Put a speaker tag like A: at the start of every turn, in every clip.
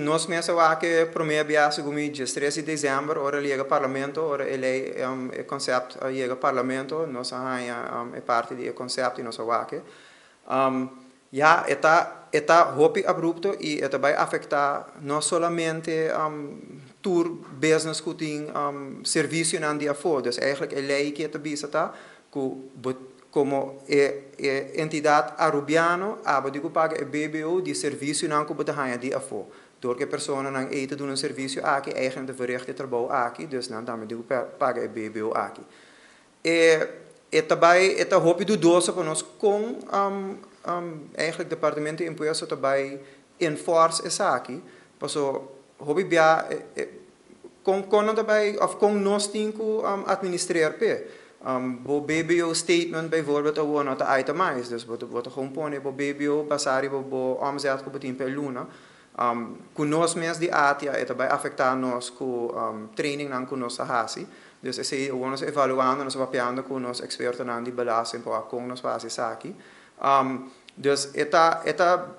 A: Nos mes a wak e prome bia segun mi 13 di december, ora el yega Parlamento, ora e ley, e concept a yega Parlamento, nos a haya e parti di e concept y nos a wak e. Ja, e ta hopi abrupto y e ta bay afecta no solamente tur business cu tin servicionan di afo. Dus eigenlijk e ley cu ta bisa ta cu como e entidad Arubiano, abo tin cu paga e BBO di servicionan cu bo ta haya di afo. Door cu personanan ey ta duna un servicio aki, eigenlijk ta verricht e trabou aki, dus nan tambe tin cu paga e BBO aki. E tambe e ta hopi dudoso pa nos con eigenlijk Departamento di Impuesto ta bay enforce esaki, paso hopi bia con nan tambe of con nos tin cu administreer pe. Bo BBO statement bijvoorbeeld awor no ta itemized, dus bo ta gewoon pone bo BBO basa riba bo omzet cu bo tin per luna. Cu nos mes di ATIA e tambe afecta nos cu training nan cu nos a hasi. Dus esey awor nos evaluando, nos papiando cu nos expertonan di belasting pa con nos haci esaki. Dus e ta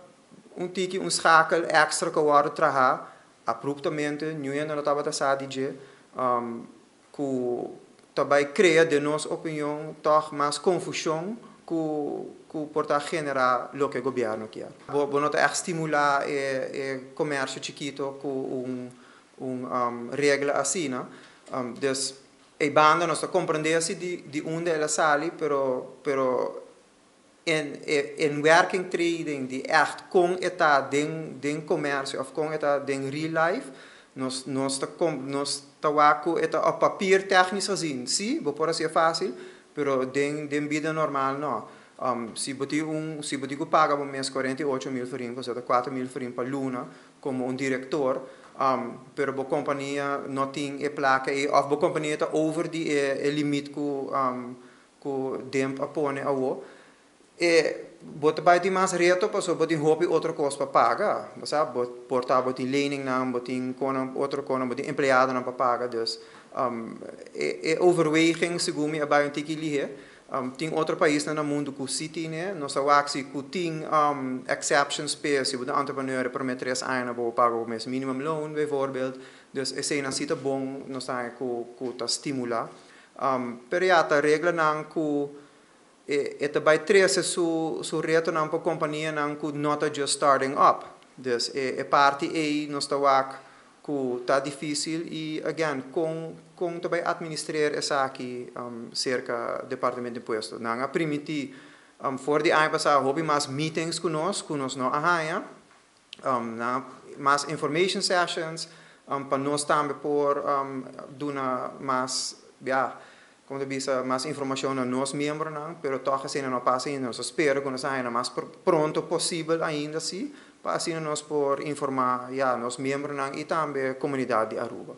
A: un tiki un schakel extra cu a wordo traha abruptamente, niun hende no tabata sa di dje, cu tambe crea, den nos opinion, toch mas confusion cu por ta genera loke gobierno kier. Bo no ta echt stimula e comercio chikito cu un regla asina, no? Dus e banda nos ta comprende di unda el a sali, pero in werkingtreding di echt con e ta den comercio of con e ta den real life, nos ta wak cu e ta op papier technisch gezien, si, bo por haci facil, pero den bida normal no. Si bo tin cu paga bo mes 48 mil florin, bo 4 mil florin pa luna, como un director, pero bo compania no tin e placa y of bo compania ta over di e limit cu DIMP a pone awo. E bo ta bay tin mas reto paso bo tin hopi otro cos pa paga. Bo sa, bo por ta bo tin lening nan, bo tin con otro con, bo tin empleado nan pa paga. Dus e overweging segun mi a bay un tiki lihe. Tin otro pais na mundo cu si tin, nos a wak si cu tin exceptions pe si bo ta entrepreneur pa 3 aña bo paga o mes minimum loan bijvoorbeeld. Dus esey nan si ta bon, nos ta cu ta stimula. Pero ja, ta regla nan cu e ta bay trece su reto nan pa compania nan cu no ta just starting up. Dus e parti ey nos ta wak cu ta dificil y again con ta bay administreer esaki cerca Departamento di Impuesto. Nan a permiti for di aña pasa hopi mas meetings cu nos no a haya, na mas information sessions pa nos tambe por duna mas, ja, con ta bisa, mas informacion na nos miembronan, pero toch asina no pasa ainda. Nos ta spera cu nos haya mas pronto posibel ainda si, pa asina nos por informa, ja, nos miembronan y tambe comunidad di Aruba.